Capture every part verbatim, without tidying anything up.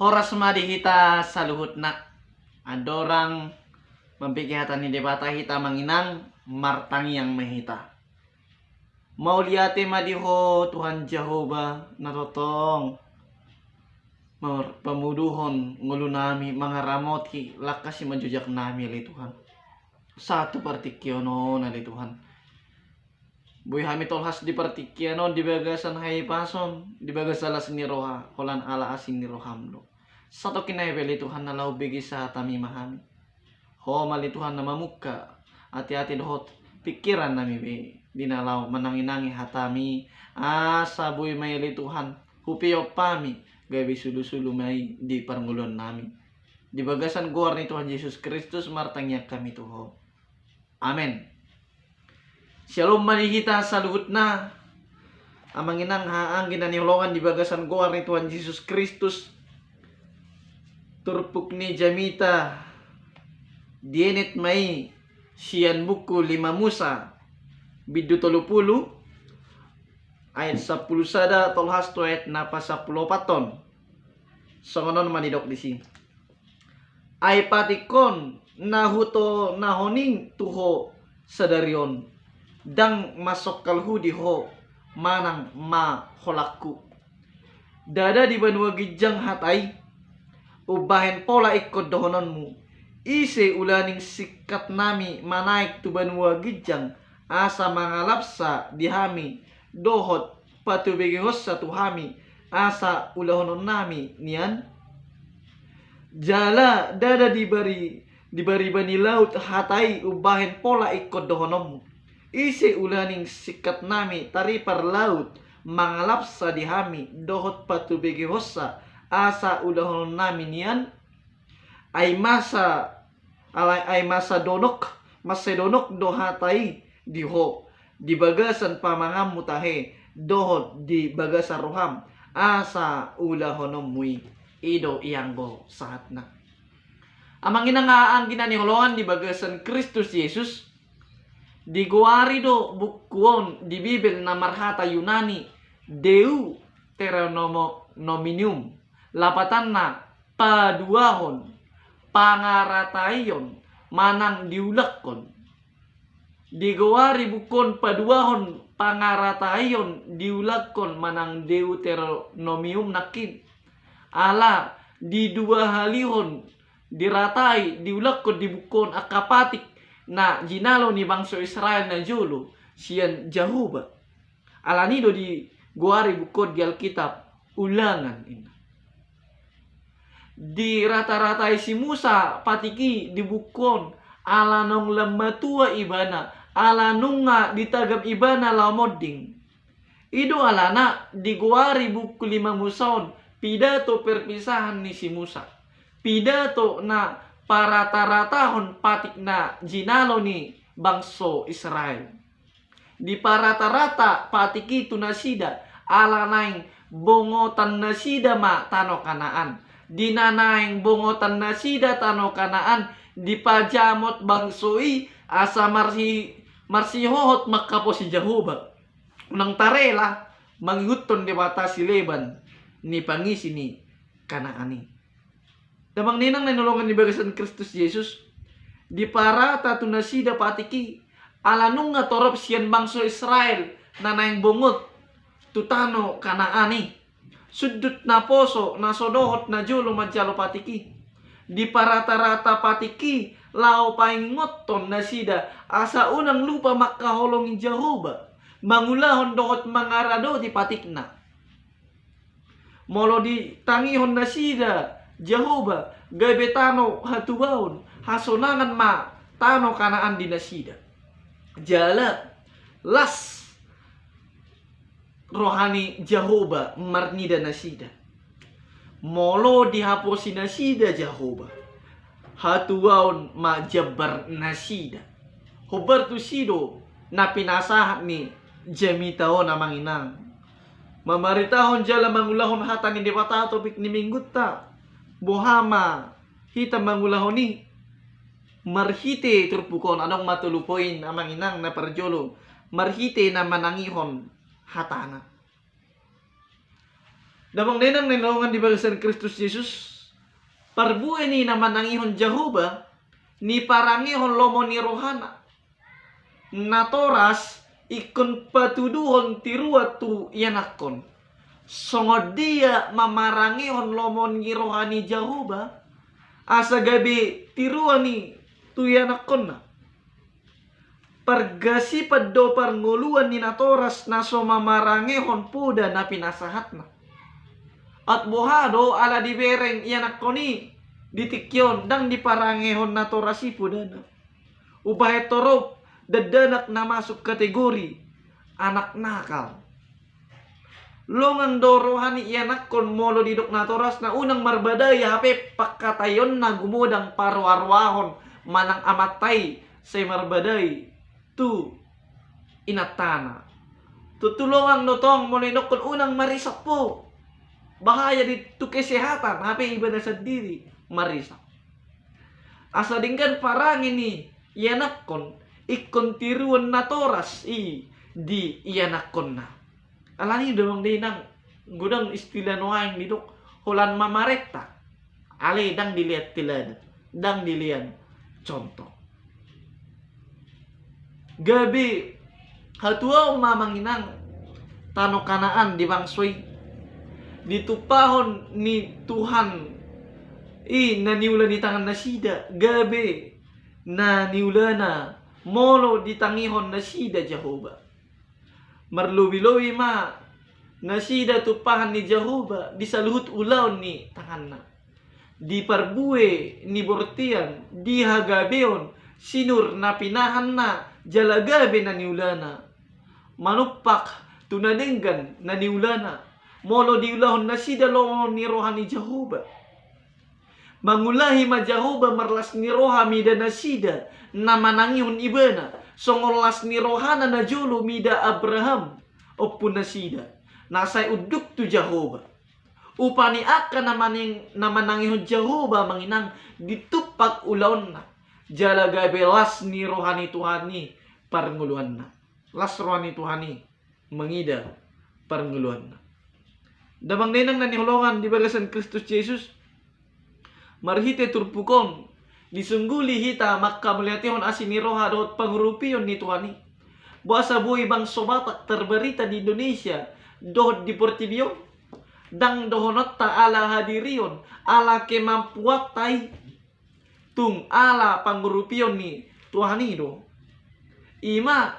Horas ma di hita saluhutna. Andorang mambege hata ni Debata hita, amang inang, martangiang ma hita. Mauliate ma di Ho Tuhan Jahowa, na tongtong mar-, pamuduhon ngolunami, mangaramoti langka simanjujak nami, ale Tuhan. Sahat tu partingkian on, ale Tuhan. Boi hami tolhas di partingkian on di bagasan hahipason, di bagasan las ni roha, holan ala asi ni roham do. Satongkin nai pe, ale Tuhan, na laho bege sahatami ma hami. Ho ma, ale Tuhan, na mamungka ateate dohot pingkiran nami be, di na laho mananginangi hatami, asa boi ma i, ale Tuhan, hupeop hami, gabe sulusulu ma i di parngoluan nami. Di bagasan goar ni Tuhan Jesus Kristus martangiang hami tu Ho. Amen. Syalom ma di hita saluhutna, amang inang, haha anggi na hinaholongan di bagasan goar ni Tuhan Jesus Kristus. Turpuk ni jamita dienet ma i sian buku Lima Musa, bindu tolu pulu, ayat sampulu sada tolhas tu ayat na pasampulu opat on. Songon on ma didok disi. Ai patik on na hutonahon i tu ho sadari on, ndang masongkalhu di ho manang ma holangku. Ndada di banua ginjang hata i, umbahen pola ingkon dohononmu, ise ulaning singkat nami manaek tu banua ginjang, asa mangalapsa di hami, dohot patubegehonsa tu hami, asa ulahononnami nian? Jala ndada di bari, di bariba ni laut hata i umbahen pola ingkon dohononmu, ise ulaning singkat nami taripar laut mangalapsa di hami, dohot patubegehonsa, asa ulahononnami nian? Ai masa, alai ai masa donok, masa donok do hata i di ho, di bagasan pamanganmu tahe, dohot di bagasan roham, asa ulahononmu i. I do ianggo sahatna. Amang inang, haha anggi na hinaholongan di bagasan Kristus Jesus, digoari do buku on di Bibel na marhata Yunani Deuteronomium, lapatanna paduahon, pangarataion, manang diulakkon. Digoari buku on paduahon, pangarataion, diulakkon, manang Deuteronomium nangkin. Ala diduahalihon, diratai, diulakkon di buku on angka patik na jinalo ni bangso Israel najolo sian Jahowa. Alani do digoari buku on di Alkitab Ulangan, inna. Dirata-ratai si Musa patik i di buku on, ala naung lam matua ibana, ala nunga ditagam ibana laho monding. I do alana digoari buku Lima Musa on pidato perpisahan ni si Musa. Pidato na parata-ratahon patik na jinalo ni bangso Israel. Diparata-rata patik i tu nasida, ala naeng bongotan nasida ma tano Kanaan. Di na naeng bongotan nasida tano Kanaan, dipajamot bangso i asa marsi-, marsihohot mangkaposi Jahowa. Unang tarela mangihuthon debata sileban ni pangisi ni Kanaan i. Damang dainang na hinaholongan di bagasan Kristus Jesus, diparata tu nasida patik i, ala nunga torop sian bangso Israel na naeng bongot tu tano Kanaan i. Sundut naposo na so dohot najolo manjalo patik i. Diparata-rata patik i laho paingothon nasida asa unang lupa mangkaholongi Jahowa, mangulahon dohot mangaradoti patikna. Molo ditangihon nasida Jahowa, gabe tano hatuaon, hasonangan ma tano Kanaan di nasida. Jala las roha ni Jahowa marnida nasida. Molo dihaposi nasida Jahowa, hatuaon ma jambar nasida. Hombar tusi do na pinasahat ni jamita on, amang inang. Mamaritahon jala mangulahon hata ni Debata topik ni minggunta. Boha ma hita mangulahon i? Marhite turpuk on, adong ma tolu poin, amang inang. Na parjolo, marhite na manangihon hatana. Damang dainang na hinaholongan di bagasan Kristus Jesus, Parbue ni na manangihon Jahowa, niparangehon lomo ni rohana. Natoras ingkon patuduhon tiruan tu ianakkon. Songon dia mamarangehon lomo ni roha ni Jahowa, asa gabe tiruan i tu ianakkonna. Pargasipan do parngoluan ni natoras na so mamarangehon poda na pinasahatna. Aut boha do ala dibereng ianakkon i di tingki on ndang diparangehon natoras i podana. Umbahen torop dakdanak na masuk kategori anak nakal. Longang do roha ni ianakkon molo didok natorasna unang marbadai hape pangkataionna gumodang paroaroahon manang amanta i sai marbadai tu inantana. Tontu longang do tong molo didokkon unang marisap ho. Bahaya di tu kesehatan hape ibana sandiri marisap. Asa denggan parange ni ianakkon ingkon tiruan natoras i di ianakkonna. Alani do amang dainang, godang istilah nuaeng didok holan mamarenta. Alai ndang dilean teladan, ndang dilean contoh. Gabe hatuaon ma amang inang tano Kanaan di bangso i. Ditumpahon ni Tuhan i na niula ni tangan nasida gabe na niulana molo ditangihon nasida Jahowa. Marlobilobi ma nasida tumpahan ni Jahowa di saluhut ulaon ni tanganna. Di parbue ni bortian, di hagabeon, sinur na pinahanna jala gabe na niulana. Manumpak tu na denggan na niulana molo diulahon nasida lomo ni roha ni Jahowa. Mangulahi ma Jahowa marlas ni roha mida nasida na manangihon ibana, songon las ni rohana najolo mida Abraham, ompu nasida, na sai unduk tu Jahowa. Upa ni angka na maning-, na manangihon Jahowa amang inang ditumpak ulaonna, jala gabe las ni roha ni Tuhan i parngoluanna. Las roha ni Tuhan i mangida parngoluanna. Damang dainang na hinaholongan di bagasan Kristus Jesus, marhite turpuk on disungguli hita mangkamauliatehon asi ni roha dohot pangurupion ni Tuhan i. Boasa boi bangso Batak tarbarita di Indonesia dohot di portibi on? Ndang dohononta ala hadirion, ala kemampuanta i. Tung ala pangurupion ni Tuhan i do. I ma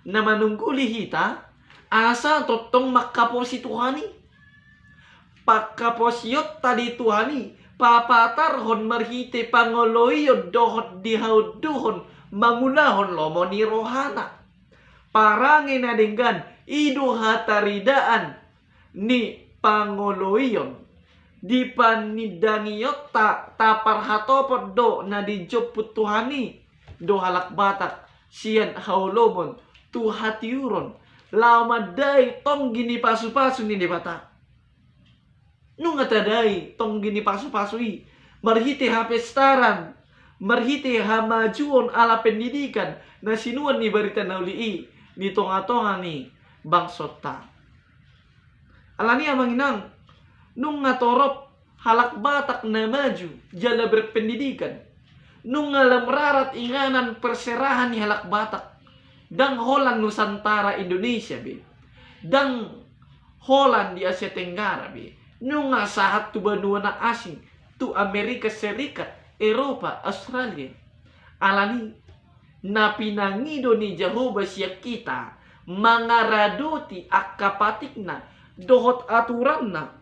na manungguli hita asa tongtong mangkaposi Tuhan i. Pangkaposionta di Tuhan i papatarhon marhite pangoloion dohot dihaunduhon mangulahon lomo ni rohana. Parange na denggan i do hataridaan ni pangoloion. Di panindangionta taparhatopot do na dijomput Tuhan i do halak Batak sian haholomon tu hatiuron laho mandai tonggi ni pasupasu ni Debata. Nunga tadai tonggi ni pasupasu i marhite hapestaran, marhite hamajuon ala pendidikan na sinuan ni barita na uli i di tongatonga ni bangsonta. Alani amang inang, nunga torop halak Batak na maju jala berpendidikan. Nunga lam rarat inganan perserahan ni halak Batak. Ndang holan Nusantara Indonesia be. Ndang holan di Asia Tenggara be. Nunga sahat tu banua na asing, tu Amerika Serikat, Eropa, Australia. Alani na pinangido ni Jahowa sian hita mangaradoti angka patikna dohot aturanna.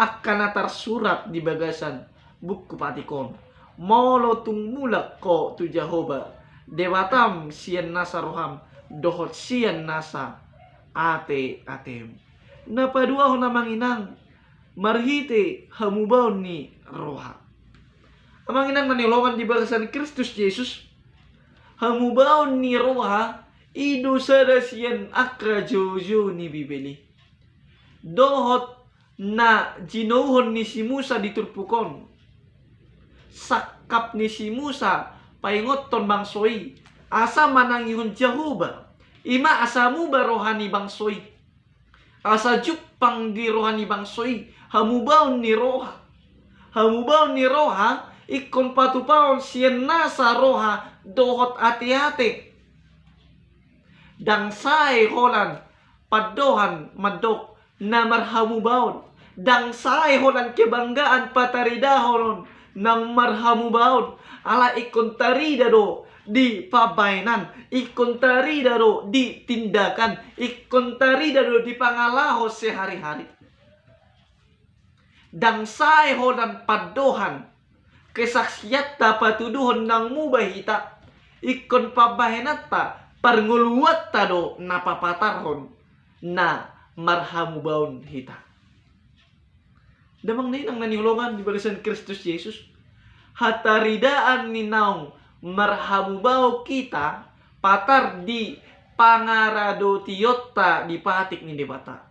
Angka na tarsurat di bagasan buku patik on. Molo tung mulak ho tu Jahowa Debatam sian nasa roham dohot sian nasa ateatem. Na paduahon amang inang, marhite hamubaon ni roha. Amang inang na hinaholongan di bagasan Kristus Jesus, hamubaon ni roha i do sada sian angka joujou ni Bibel i. Dohot na jinouhon ni si Musa di turpuk on. Sangkap ni si Musa paingothon bangso i asa manangihon Jahowa. I ma asa muba roha ni bangso i. Asa jumpang di roha ni bangso i hamubaon ni roha. Hamubaon ni roha ingkon patupaon sian nasa roha dohot ateate. Ndang sae holan pandohan mandok na marhamubaon. Ndang sae holan kebanggaan pataridahon na marhamubaon. Ala ingkon tarida do di pambahenan, ingkon tarida do di tindakan, ingkon tarida do di pangalaho sehari-hari. Ndang sae holan pandohan kesaksianta patuduhon naung muba hita, ingkon pambahenanta, parngoluanta do na papatarhon na marhamubaon hita. Damang dainang na hinaholongan di bagasan Kristus Jesus, hataridaan ni naung marhamubaon hita patar di pangaradotionta di patik ni Debata.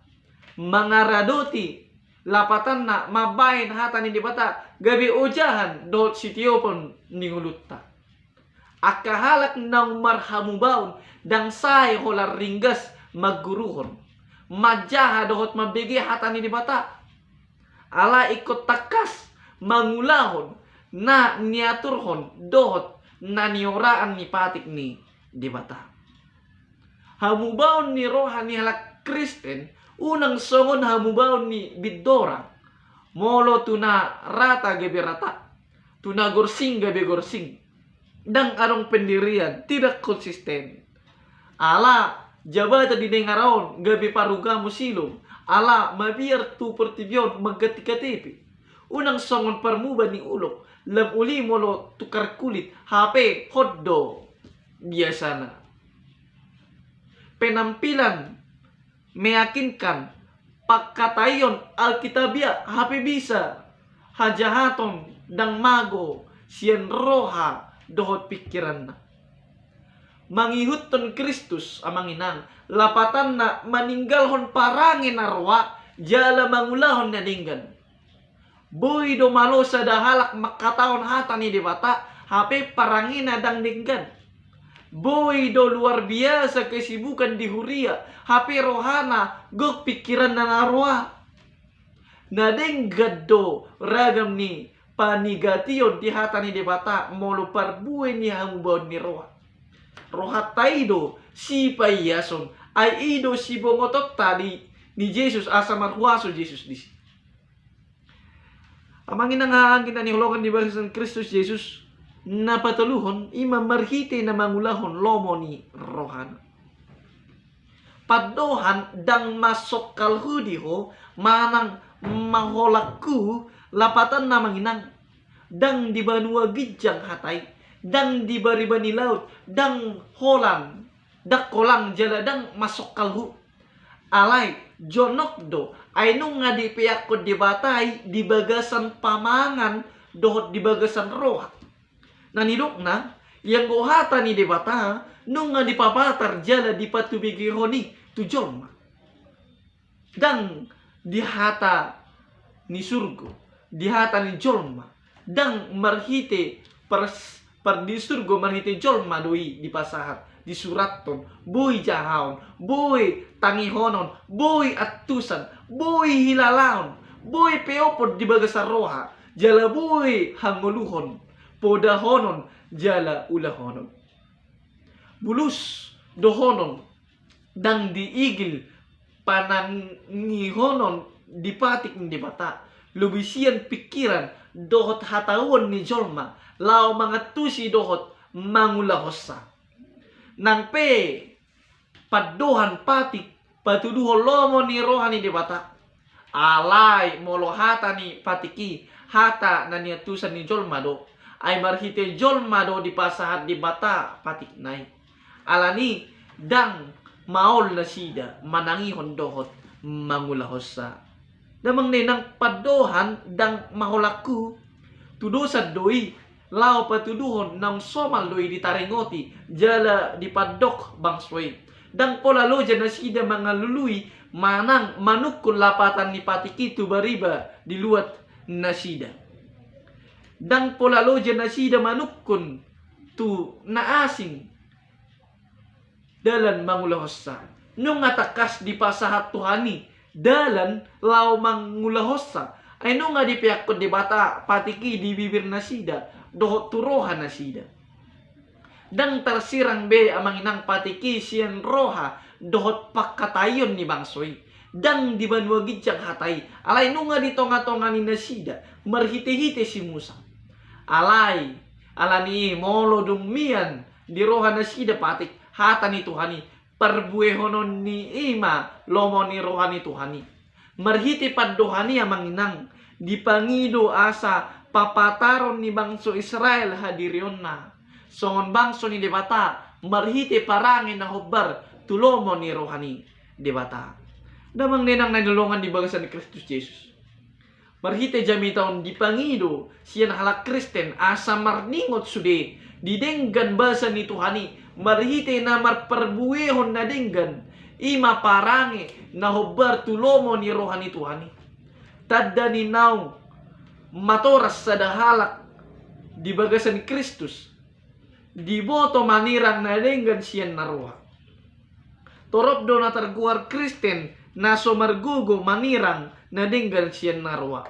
Mangaradoti lapatanna mambahen hata ni Debata gabe ojahan dohot sitiopon ni ngolunta. Angka halak naung marhamubaon ndang sae holan ringgas mangguruhon, manjaha dohot mambege hata ni Debata. Ala ingkon tangkas mangulahon na niaturhon dohot na nioraan ni patik ni Debata. Hamubaon ni roha ni halak Kristen unang songon hamubaon ni bidorang. Molo tu na rata gabe rata, tu na gorsing gabe gorsing. Ndang adong pendirian, tidak konsisten. Ala jabatan di dengara on gabe parugamo silom, ala mabiar tu portibi on mangganti K T P. Unang songon parmuba ni ulok, lam uli molo tukar kulit, hape hot do biasana. Penampilan meyakinkan, pangkataion alkitabiah, hape bisa hajahaton ndang mago sian roha dohot pingkiranna. Mangihuthon Kristus, amang inang, lapatanna maninggalhon parange na roa jala mangulahon na denggan. Boi do malo sada halak mangkatahon hata ni Debata, hape parangena ndang denggan. Boi do luar biasa kesibukan di huria, hape rohana gok pingkiranna na roa. Na denggan do ragam ni panigation di hata ni Debata molo parbue ni hamubaon ni roha. Rohanta i do sipaiason, ai i do sibongotonta di ni Jesus asa marhuaso Jesus disi. Amang inang anggi na hinaholongan di bagasan Kristus Jesus, na patoluhon i ma marhite na mangulahon lomo ni rohana. Pandohan ndang masongkalhu di ho manang maholanghu, lapatanna amang inang, ndang di banua ginjang hata i, ndang di bariba ni laut, ndang holan, ndang holang jala ndang masongkalhu. Alai jonok do, ai nunga dipeakkon Debata i di bagasan pamangan dohot di bagasan roha. Na nidokna, ianggo hata ni Debata nunga dipapatar jala dipatubegehon i tu jolma. Ndang di hata ni surgo, di hata ni jolma, ndang marhite pars-, par di surgo marhite jolma do i dipasahat, disurathon, boi jahaon, boi tangihonon, boi antusan, boi hilalaon, boi peopon di bagasan roha, jala boi hangoluhon, podahonon, jala ulahonon. Bulus dohonon, ndang diigil panangihonon di patik ni Debata, lobi sian pingkiran dohot hatauon ni jolma, laho mangantusi dohot mangulahonsa. Nang pe pandohan patik patuduhon lomo ni roha ni Debata. Alai molo hata ni patik i, hata na niantusan ni jolma do. Ai marhite jolma do dipasahat Debata patikna i. Alani ndang maol nasida manangihon dohot mangulahonsa. Damang dainang, pandohan ndang maholanghu, tudosan do i, laho patuduhon naung somal do i ditaringoti jala dipandok bangso i. Ndang pola loja nasida mangalului manang manungkun lapatan ni patik i tu bariba di luat nasida. Ndang pola loja nasida manungkun tu na asing dalan mangulahonsa. Nunga tangkas dipasahat Tuhan i dalan laho mangulahonsa. Ai nunga dipeakkon Debata patik i di bibir nasida dohot tu roha nasida. Ndang tarsirang be amang inang patik i sian roha dohot pangkataion ni bangso i. Ndang di banua ginjang hata i, alai nunga di tonga-tonga ni nasida marhite-hite si Musa. Alai, alani i molo dung mian di roha nasida patik hata ni Tuhan i, parbuehononni i ma lomo ni roha ni Tuhan i. Marhite pandohan i amang inang, dipangido asa papataron ni bangso Israel hadirionna songon bangso ni Debata, marhite parange na hombar tu lomo ni roha ni Debata. Damang dainang na hinaholongan di bagasan Kristus Jesus. Marhite jamita on dipangido sian halak Kristen asa marningot sude di denggan basa ni Tuhan i, marhite na marparbuehon na denggan, i ma parange na hombar tu lomo ni roha ni Tuhan i. Tanda ni naung matoras sada halak di bagasan Kristus, diboto manirang na denggan sian na roa. Torop do na targoar Kristen na so margogo manirang na denggan sian na roa.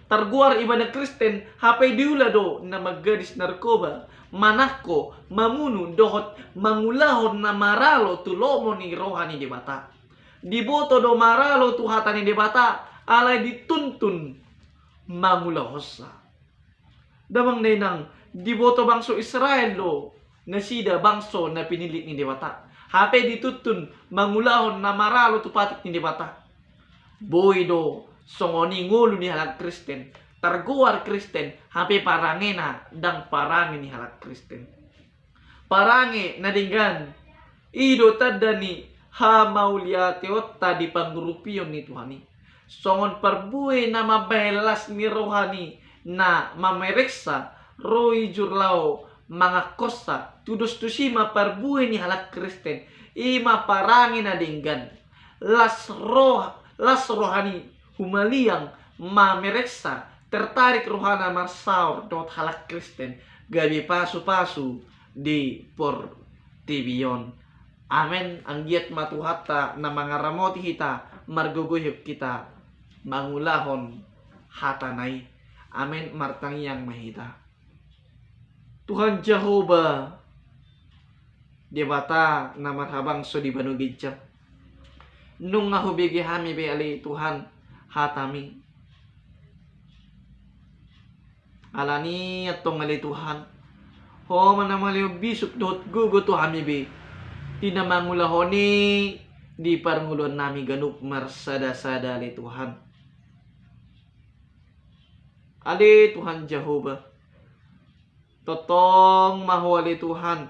Targoar ibana Kristen hape diula do na manggadis narkoba, manangko, mamunu dohot mangulahon na maralo tu lomo ni roha ni Debata. Diboto do maralo tu hata ni Debata, alai dituntun mangulahonsa. Damang dainang, diboto bangso Israel do nasida bangso na pinillit ni Debata. Hape dituntun mangulahon na maralo tu patik ni Debata. Boi do songon i ngolu ni halak Kristen, targoar Kristen, hape parangena ndang parange ni halak Kristen. Parange na denggan, i do tanda ni hamauliateonta di pangurupion ni Tuhan i. Songon parbue na mambahen las ni roha ni na mamereksa, ro i jur laho mangangkossa, tudos tusi ma parbue ni halak Kristen, i ma parange na denggan. Las roha, las roha ni humaliang mamereksa, tertarik rohana marsaor dohot halak Kristen, gabe pasu-pasu di portibi on. Amen. Anggiat ma Tuhanta na mangaramoti hita, margogoihon hita mangulahon hatana i. Amen. Martangiang ma hita. Tuhan Jahowa, Debata na marhabangso di banua ginjang, nunga hubege hami be ale Tuhan hatami. Alani i antong ale Tuhan, Ho ma na mangalehon bisuk dohot gogo tu hami be, di na mangulahon i di parngoluannami ganup marsada-sada ale Tuhan. Ale Tuhan Jahowa, tongtong ma Ho ale Tuhan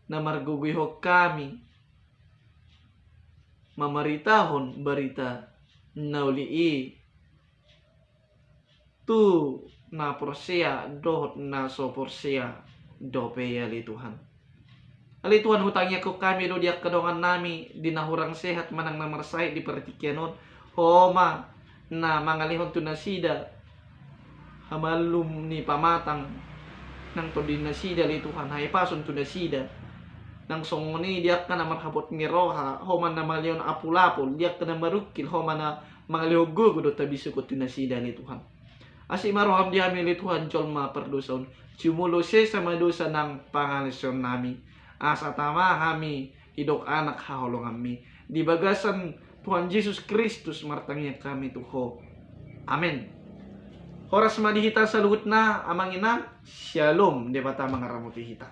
na margogoihon hami mamaritahon barita na uli i tu na porsea dohot na so porsea dope i ale Tuhan. Ale Tuhan, hutangiangkon hami do di angka dongannami di na hurang sehat manang na marsahit di partingkian on, Ho ma na mangalehon tu nasida hamallum ni pamatang, nang tondi nasida ale Tuhan, hahipason tu nasida. Nang songon i di angka na marhabot ni roha, Ho ma na mangalehon apul-apul, di angka na marungkil, Ho ma na mangalehon gogo dohot habisuhon tu nasida ale Tuhan. Asi ma roham di hami ale Tuhan jolma pardosa on. Jumolo sesa ma dosa nang pangalaosionnami, asa tama hami didok anak haholonganmi. Di bagasan Tuhan Jesus Kristus martangiang hami tu Ho. Amen. Horas ma di hita saluhutna amang inang. Syalom, Debata mangaramoti hita.